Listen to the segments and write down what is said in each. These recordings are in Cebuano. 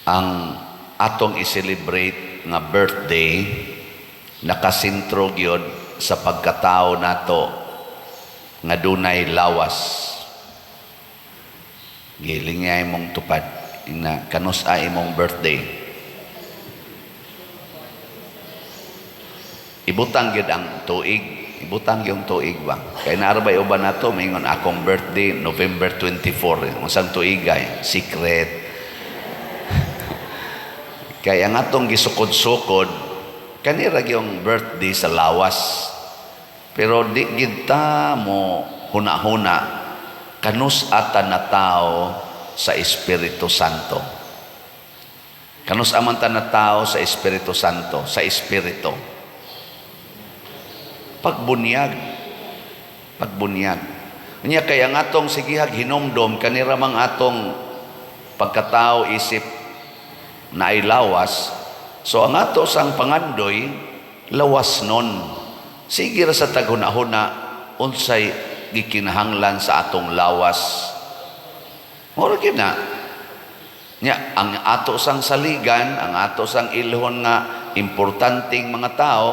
Ang atong i-celebrate nga birthday nakasentro gyud sa pagkatao nato nga dunay lawas. Giling nga imong tupad ina kanus-a imong birthday. Ibutang gyud ang tuig, ibutang yung tuig ba. Kay naa bay uban nato maingon, "Akong birthday November 24." Unsang tuig ay secret. Kay ang atong gisukod-sukod kanira yung birthday sa lawas. Pero di gid ta mo huna-huna kanus ata na tao sa Espiritu Santo. Kanus aman ta na tao sa Espiritu Santo, sa Espiritu. Pagbunyag. Pagbunyag. Unya kay ang atong sigihag hinumdom kanira mang atong pagkatao isip na ay lawas. So ang ato sang pangandoy lawas nun. Sige ra sa taghuna-huna unsay gikinahanglan sa atong lawas. Mura gyud na. Nya ang ato sang saligan, ang ato sang ilhon nga importanteng mga tao,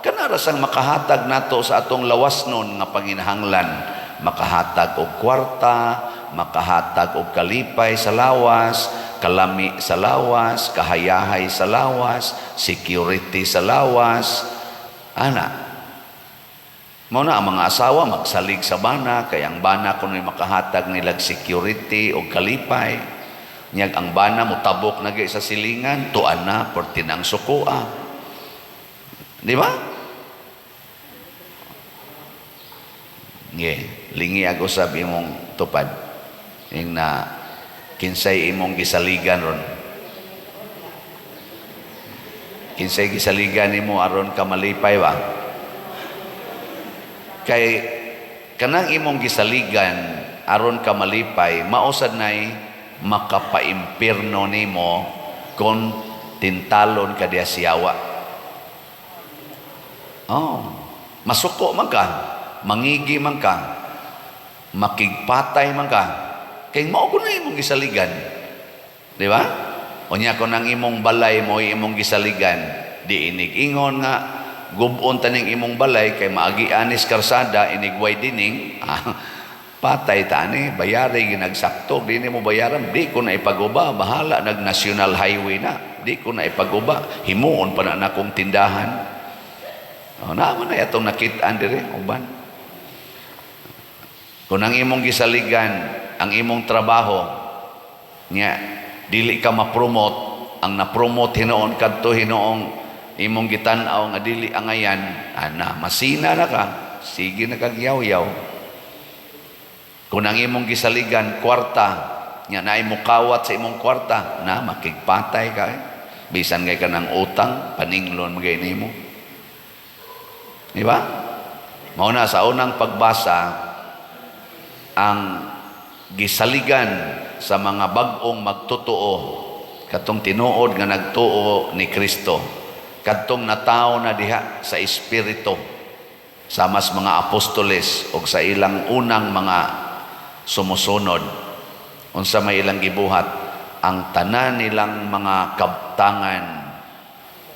kanara sang makahatag nato sa atong lawas nun nga panginahanglan. Makahatag og kwarta, makahatag og kalipay sa lawas, kalami sa lawas, kahayahay sa lawas, security sa lawas. Ana. Mao na ang mga asawa magsalig sa bana kay ang bana kuno'y makahatag nilag security o kalipay. Nyag ang bana motabok na sa silingan, tuan na perti ng sukoa. Di ba? Nge, lingi ako usab imong tupad. Ing na kinsay imong gisaligan ron. Kinsay gisaligan nimo aron ka malipay ba? Kay kanang imong gisaligan aron ka malipay, mausad nay makapaimpirno nimo kung tintalon ka diya siyawa. Oh, masuko man ka, mangigi man ka, makigpatay man ka. Kay mao ko na imong gisaligan. Di ba? Unya kon ang imong balay mo imong gisaligan, di inig ingon nga gubon taning imong balay kay maagi anis karsada inig widening, patay tani, bayari ginagsakto, di nimo bayaran, di ko na ipaguba, bahala nag national highway na, di ko na ipaguba, himuon pa na nakong tindahan. Oh, naa man na atong nakit-an dire uban. Kung ang imong gisaligan, ang imong trabaho, nya dili ka ma-promote, ang na-promote hinuon kadto hinuong imong gitan-aw nga dili angayan, ana masina na ka, sige na kag yaw-yaw. Kung ang imong gisaligan kwarta, nya naay mukawat sa imong kwarta, na makigpatay ka eh. Bisan kay ka ng utang, paninglon magay nimo. Di ba? Mao na sa unang pagbasa ang gisaligan sa mga bag-ong magtotoo katong tinuod nga nagtuo ni Kristo, kadtong natawo na diha sa espiritu sa mas mga apostoles og sa ilang unang mga sumusunod. Unsa may ilang gibuhat? Ang tanan nilang mga kabtangan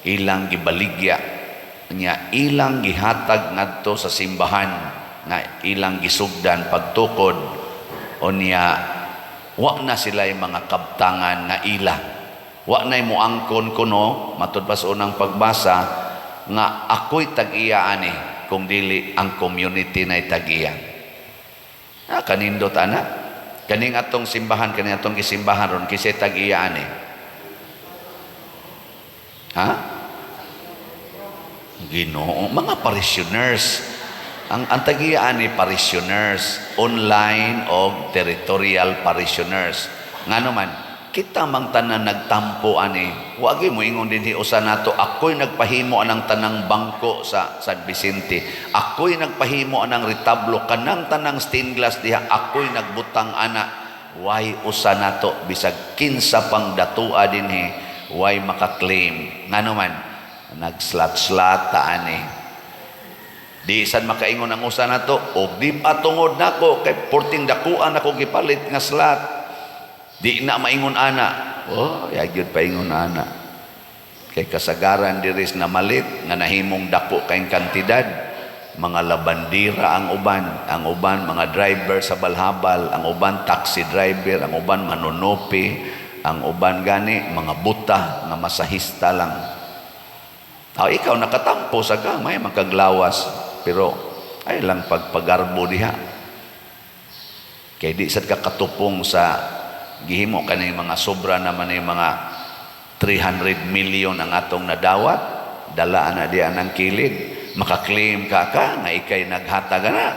ilang gibaligya, nya ilang gihatag ngadto sa simbahan nga ilang gisugdan pagtukod. Unya wa na sila mga kabtangan nga ila, wa na'y muangkon kuno, matud pa sa unang pagbasa, nga ako'y tag-iya ani kung dili ang community na tag-iya. Ah, kanindot ana. Kaning atong simbahan, kaning atong gisimbahan ron, kinsay tag-iya ani? Ha? Ginoo, mga parishioners. Ang tag-iya ani parishioners, online o territorial parishioners. Ngano man, kita mang tanan nagtampo ani. Wagi mo ingon dinhi usa nato, "Ako'y nagpahimo anang tanang bangko sa San Vicente. Ako'y nagpahimo anang retablo, kanang tanang stained glass diha, ako'y nagbutang ana." Way usa nato bisag kinsa pang datua dinhi way makaklaim. Ngano man, nag-slat-slat ta ani. Di san makaingon ang usa nato, og di pa tungod nako kay porting dakuan ako gipalit nga slat. Di na maingon ana. Oh, yagyud paingon ana. Kay kasagaran diri na malit nga nahimong dako kay kantidad, mga labandira ang uban mga driver sa balhabal, ang uban taxi driver, ang uban manunupi, ang uban gani mga buta nga masahista lang. Oh, ikaw nakatampo sa gamay magkaglawas, pero ay lang pagpagarbo diha. Kay di sad ka katupong sa gihimo kaning mga sobra naman ni mga 300 million ang atong nadawat, dala na diyan ang kilid, makaklaim ka ka nga ikay naghatag na.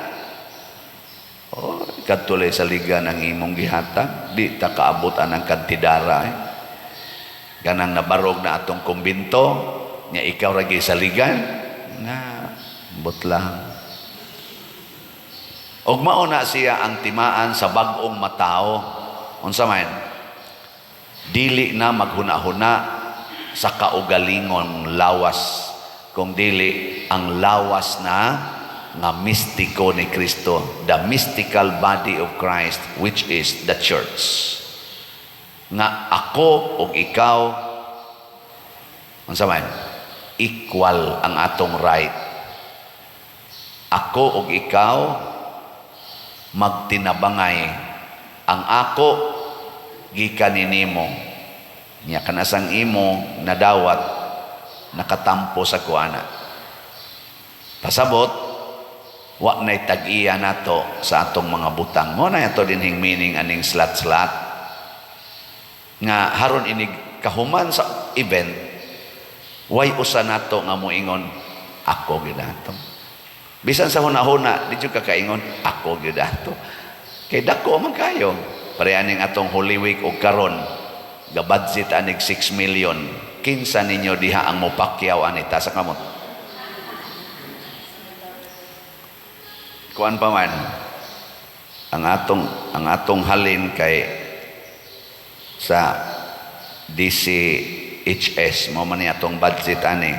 Oh, kadtulay sa liga ng imong gihatag, di ta kaabot anang kantidara eh. Ganang nabarog na atong kumbinto, nya ikaw ra saligan na butlang. Og mao na siya ang timaan sa bag-ong matao. Unsa man? Dili na maghuna-huna sa kaugalingong lawas, kung dili ang lawas na nga mistiko ni Kristo, the mystical body of Christ, which is the church. Nga ako ug ikaw, unsa man? Equal ang atong right. Ako ug ikaw magtinabangay. Ang ako gikan nimo. Nya kanasang imo nadawat, nakatampo sa kuana. Pasabot, wa na'y tag-iya nato sa atong mga butang. Mo na ato dinhing meaning aning slat-slat. Nga haron inig kahuman sa event, way usa nato nga moingon, "Ako gyud ato." Bisan sa huna-huna, di jud ka kaingon, "Ako gyud ato." Kay dako man kayo. Pareha ning atong Holy Week og karon, gabudget anig 6 million. Kinsa ninyo diha ang mopakyaw ani sa kamot? Kuan pa man ang atong halin kay sa DCHS mo man ni atong budget ani,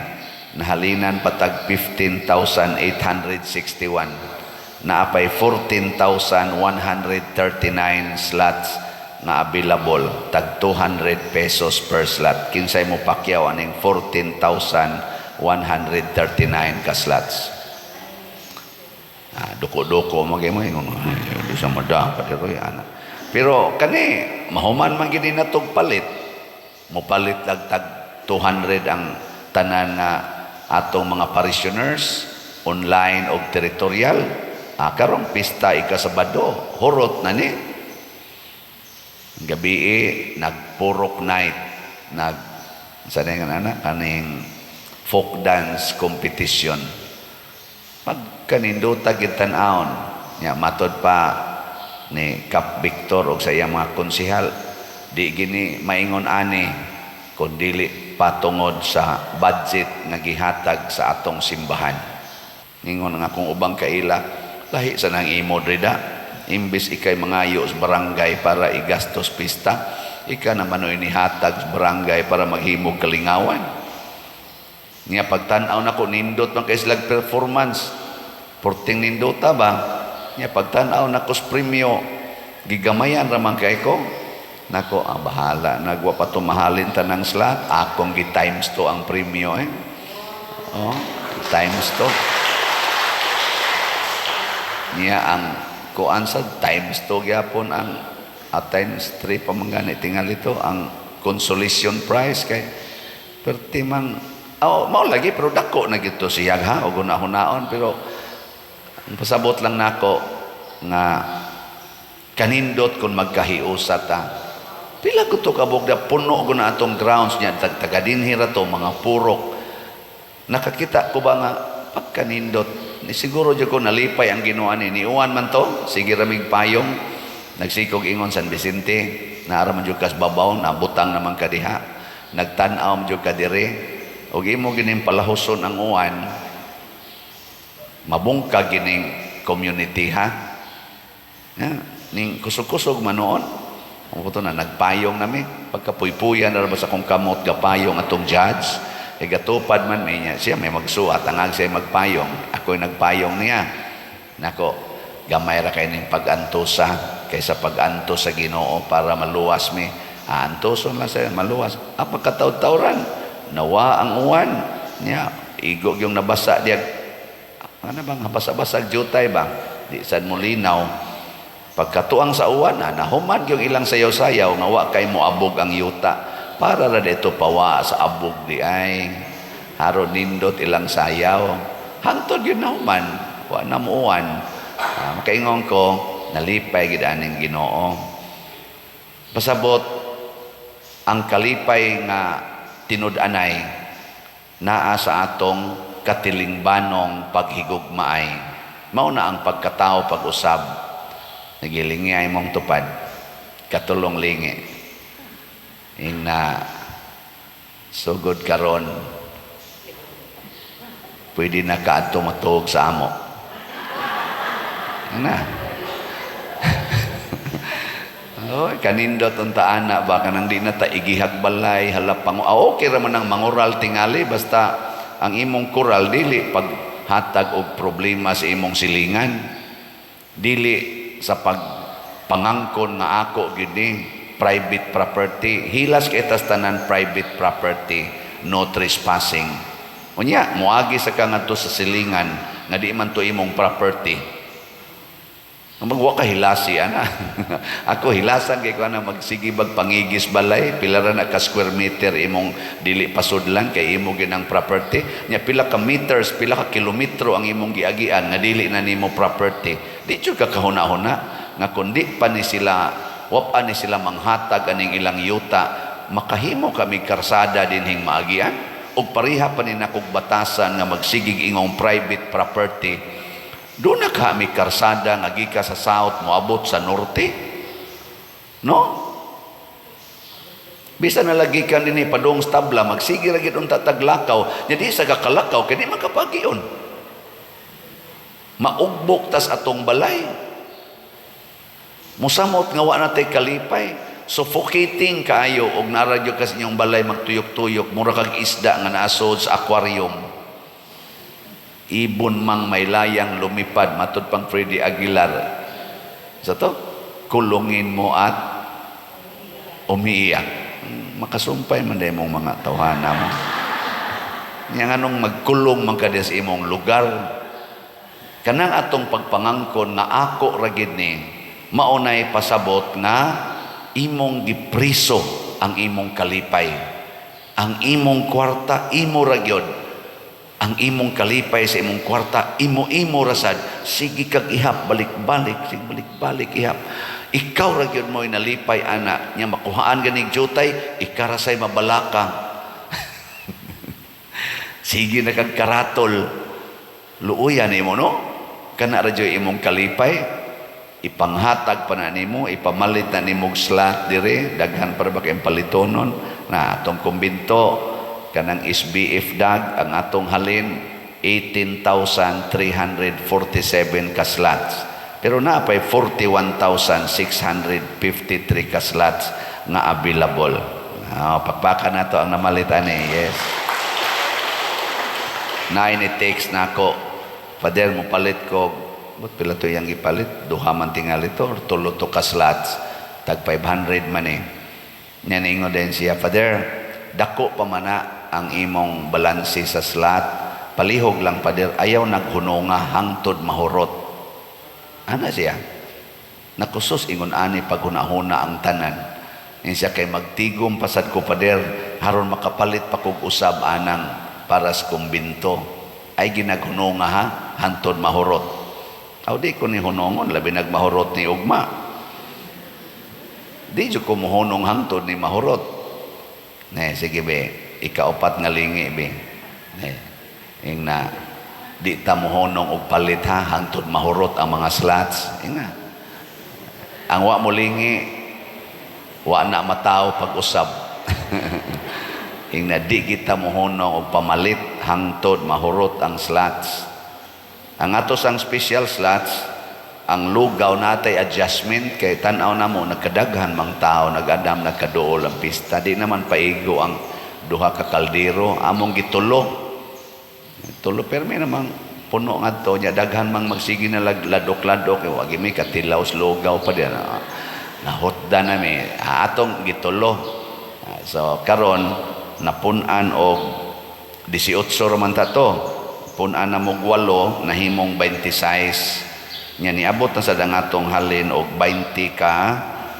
nahalinan patag 15,861, naapay 14,139 slots nga available, tag 200 pesos per slot. Kinsay mo pakyaw aning 14,139 ka slots? Ah, duko-duko magay mo ingon, "Ay, di sa madapat pero ana." Pero kani mahuman man gid na tog palit, mopalit lag tag 200 ang tanan na atong mga parishioners online og territorial. Ah, karong pista ika-Sabado, hurot na ni gabi nagpurok night, nag sa nga ana kaning folk dance competition. Pagkanindota gid tan-awon nya, matod pa ni Cap Victor og sa iyang mga konsehal, di gini maingon ani kun dili patungod sa budget nga gihatag sa atong simbahan. Ningon nga akong ubang kaila, lahi sa nang imo drida, imbis ikay mangayo sa barangay para igastos pista, ika naman oy nihatag sa barangay para maghimog kalingawan. Nga pagtan-aw nako, nindot man kay silag performance. Porting nindota ba? Nga pagtan-aw nako sa premyo, gigamayan ra man kay ko. Nako, ah, bahala. Nagwa pa tumahalin tanang slot. Akong gi times 2 ang premyo eh. Oh, times 2. Niya ang kuan sa times 2 gyapon ang at times 3 pa man gani tingali to ang consolation prize kay perti mang. Oh, mao lagi, pero dako na gito siya ha og hunahunahon, pero ang pasabot lang nako nga kanindot kung magkahiusa ta. Pila ko to kabog da puno ko na atong grounds niya, tag taga dinhi ra to mga purok. Nakakita ko ba nga pagkanindot ni siguro jud ko nalipay ang Ginoo ani ni uwan man to, sige ramig payong, nagsikog ingon San Vicente, naara man jud kas babaw, nabutang naman ka diha, nagtan-aw man jud ka diri ug imo gining palahuson ang uwan, mabungkag gining community ha. Ya, ning kusog-kusog man noon. Ang to na nagpayong nami pagkapuypuyan na ba sa akong kamot, gapayong atong judge e gatupad man may niya siya may magsuat ang siya magpayong, ako'y nagpayong niya. Nako, gamay ra kay ning pag-antosa kaysa pag-antos sa Ginoo para maluwas mi. Antoson lang sa maluwas. Pagkataw-tawran, nawa ang uwan. Nya, igo yung nabasa diya. Ano bang basa-basa jutay ba? Di sad mo linaw. Pagkatuang sa uwan, nahuman yung ilang sayaw-sayaw nga wa kay mo abog ang yuta. Para ra dito pawa sa abog di ay. Haron nindot ilang sayaw. Hangtod yun nahuman, wa na muuwan. Makaingon ko, nalipay gid aning Ginoo. Pasabot ang kalipay nga tinud-anay naa sa atong katilingbanong paghigugmaay. Mao na ang pagkatao pag-usab. Nagilingi ay mong tupad. Katulong lingi. Ing na sugod karon pwede na kaadto matuog sa amo. Na. Oy, kanindot unta ana ba, kanang di na ta igihag balay halap pang okay ra man ang mangural tingali, basta ang imong kural dili paghatag og problema sa imong silingan, dili sa pagpangangkon nga ako gid ni private property. Hilas kay tas tanan private property, no trespassing. Unya moagi sa ka ngadto sa silingan nga di man to imong property. Ang magwa ka hilasi ana. Ako hilasan kay ko ana, magsige bag pangigis balay, pila ra na ka square meter imong dili pasudlan kay imo ginang property. Nya pila ka meters, pila ka kilometro ang imong giagian nga dili na nimo property. Di jud ka kahuna-huna nga kundi pa ni sila, wa pa ni sila manghatag aning ilang yuta, makahimo kami karsada dinhing maagian ug pareha pa ni nakog batasan nga magsigig ingong private property. Doon na kami karsada nga gika sa south moabot sa norte. No? Bisan na lagi ka dinhi padung sa tabla, magsige ra gid unta taglakaw. Nya di sa kakalakaw kay di makapagion. Maugbok tas atong balay. Musamot nga wa na tay kalipay. Suffocating kaayo og naradyo ka sa inyong balay magtuyok-tuyok, mura kag isda nga naasod sa aquarium. Ibon mang may layang lumipad, matud pang Freddie Aguilar. Sa to, kulungin mo at umiiyak. Makasumpay man dahil mong mga tawhana mo. Nya nganong magkulong man ka sa imong lugar. Kanang atong pagpangangkon nga ako ra gid ni, maunay pasabot nga imong gipriso ang imong kalipay. Ang imong kwarta, imo ra gyud. Ang imong kalipay sa imong kwarta, imo-imo rasad. Sige kag ihap, balik-balik, sige balik-balik ihap. Ikaw ra gyud mo'y nalipay ana, nya makuhaan ganig jutay, ikarasay mabalaka. Sige na kag karatol. Luoyan nimo, no? Kana ra jud imong kalipay. Ipanghatag pa na nimo, ipamalit na nimo og slot dire, daghan para ba kayong palitonon na atong kumbinto kanang SBF dag ang atong halin 18,347 ka slots. Pero naa pay 41,653 ka slots nga available. Pakpakan nato ang namalit ani. Yes. Nine text na ako. "Father, mo palit ko." But pila to yang gipalit? Duha man tingali to or tulo to ka slots. Tag 500 man eh. Nya niingon din siya, "Father, dako pa man na ang imong balanse sa slot. Palihog lang, Father, ayaw naghunonga hangtod mahurot." Ana siya. Nakusos ingon ani paghunahuna ang tanan. Yan siya kay magtigom pasad ko, Father, haron makapalit pa kog usab anang para sa kumbinto. Ay ginaghunonga ha, hantod mahurot. Aw di ko ni hunongon, labi nagmahurot ni ugma. Di jud ko mohunong hangtod ni mahurot. Ne, sige be, ikaupat nga lingi be. Ne, ing na di ta mohunong og palit ha, hangtod mahurot ang mga slots. Inga. Ang wa mo lingi, wa na mataw pag-usab. Ing na di kita mohunong og pamalit hangtod mahurot ang slots. Ang ato sang special slots, ang lugaw natay adjustment kay tan-aw na mo nagkadaghan mang tao, nagadam nagkaduol ang pista, di naman paigo ang duha ka kaldero, among gitulo tulo permi namang puno ngadto. Nya daghan mang magsige na ladok-ladok, wagi mi katilaw sa lugaw pa diyan. Nahutda nami atong gitulo. So karon napun-an og 18 raman ta to. Pun-an na mog 8, nahimong 26. Nya niabot na sa atong halin og 20 ka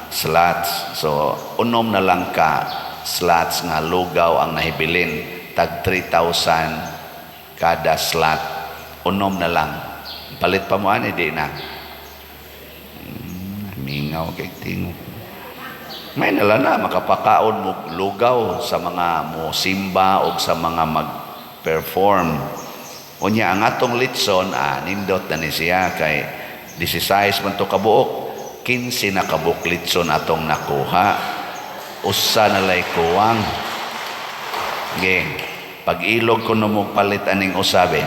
slots. So unom na lang ka slots nga lugaw ang nahibilin, tag 3,000 kada slot. Unom na lang. Palit pa mo ani, di na? Mingaw kay tingog. May nala na makapakaon mo lugaw sa mga mo simba o sa mga mag-perform. Unya ang atong litson, nindot na ni siya kay 16 man to kabuok, 15 na kabuok litson atong nakuha. Usa na lay kuwang. Ge, pag-ilog ko no mo palit aning usabe.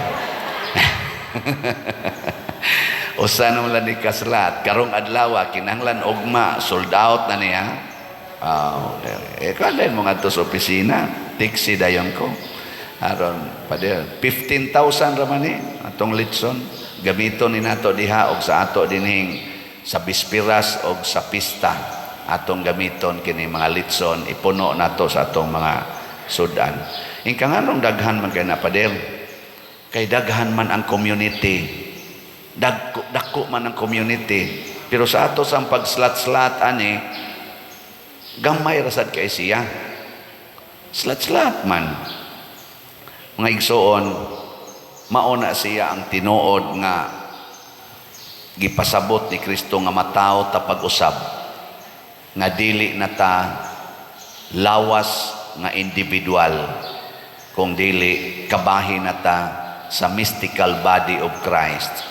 Usa na lang ni ka slot. Karong adlaw kinahanglan ugma, sold out na niya. Eh kaden mo ngadto sa opisina, taxi dayon ko. Aron pader 15,000 ra man ni atong litson. Gamiton ni nato diha og sa ato dinhing sa bispiras og sa pista atong gamiton kini mga litson, ipuno nato sa atong mga sudan. Ingka nganong daghan man kay na, pader? Kay daghan man ang community. Dagko, dako man ang community. Pero sa ato sa pag-slot-slot ani, gamay rasad kay siya. Slot-slot man. Mga igsoon, mao na siya ang tinuod nga gipasabot ni Kristo nga matawo ta pag-usab, nga dili na ta lawas nga individual, kung dili kabahin na ta sa mystical body of Christ.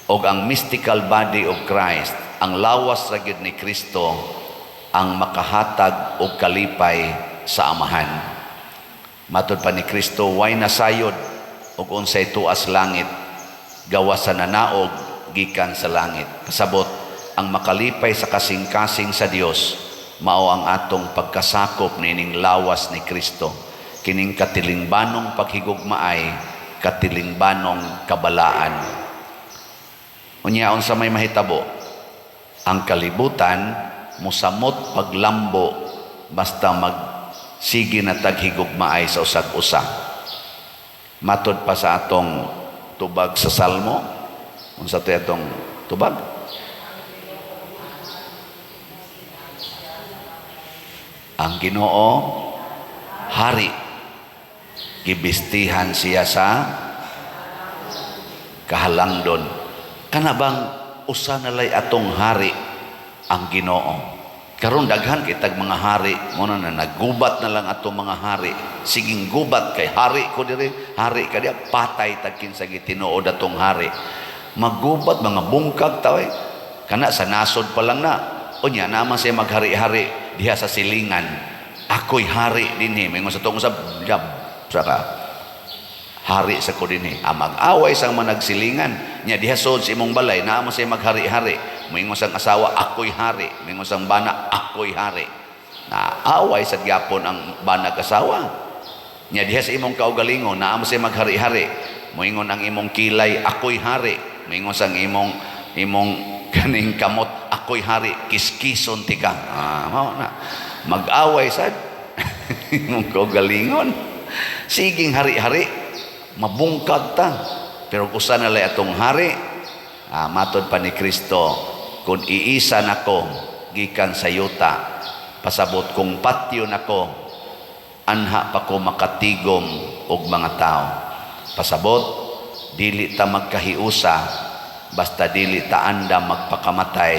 Og ang mystical body of Christ, ang lawas ra gyud ni Kristo ang makahatag og kalipay sa Amahan. Matod pa ni Kristo, way nasayod og unsay tuas langit gawas sa nanaog gikan sa langit. Kasabot, ang makalipay sa kasing-kasing sa Dios mao ang atong pagkasakop nining lawas ni Kristo. Kining katilingbanong paghigugmaay, katilingbanong kabalaan. Unya unsa may mahitabo? Ang kalibutan musamot paglambo basta magsige na tag higugmaay sa usag-usa. Matod pa sa atong tubag sa Salmo, unsa to atong tubag? Ang Ginoo hari, gibistihan siya sa kahalangdon. Kana bang usa na lay atong hari, ang Ginoo? Karon daghan kitag mga hari, mo na nagubat na lang atong mga hari. Siging gubat kay hari ko diri, hari ka diya, patay tag kinsa gitinuod atong hari. Magubat mga bungkag ta eh. Kana sa nasod pa lang na. Unya naman siya maghari-hari diha sa silingan. Ako'y hari dinhi. Mingon sa tong usab jab saka hari sa ko dinhi. Ah, mag-away sang managsilingan. Nya diha sod sa imong balay naa mo siya maghari-hari. Moingon sang asawa, ako'y hari. Moingon sang bana, ako'y hari. Na away sa gyapon ang bana asawa. Nya diha sa imong kaugalingon naa mo siya maghari-hari. Moingon ang imong kilay, ako'y hari. Moingon sang imong kaning kamot, ako'y hari. Kiskison tika. Ah, mao na. Mag-away sad imong kaugalingon. Siging hari-hari, mabungkag ta. Pero usa na lay atong hari, matod pa ni Kristo, kung iisa nako gikan sa yuta, pasabot kung patyo nako, anha pa ko makatigom og mga tao. Pasabot, dili ta magkahiusa basta dili ta andam magpakamatay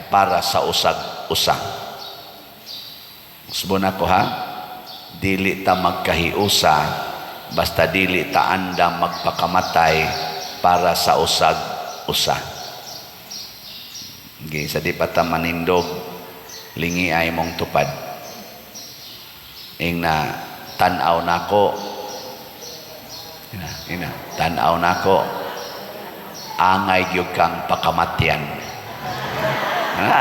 para sa usag-usa. Usbon ako ha, dili ta magkahiusa basta dili ta andam magpakamatay para sa usag-usa. Okay, sa di pa ta manindog, lingi ay mong tupad. Ing na tan-aw nako, ina, ina, tan-aw nako, angay gyud kang pakamatyan. Ha?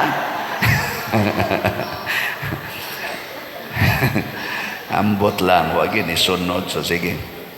Ambot lang, wag yun isunod. So sige.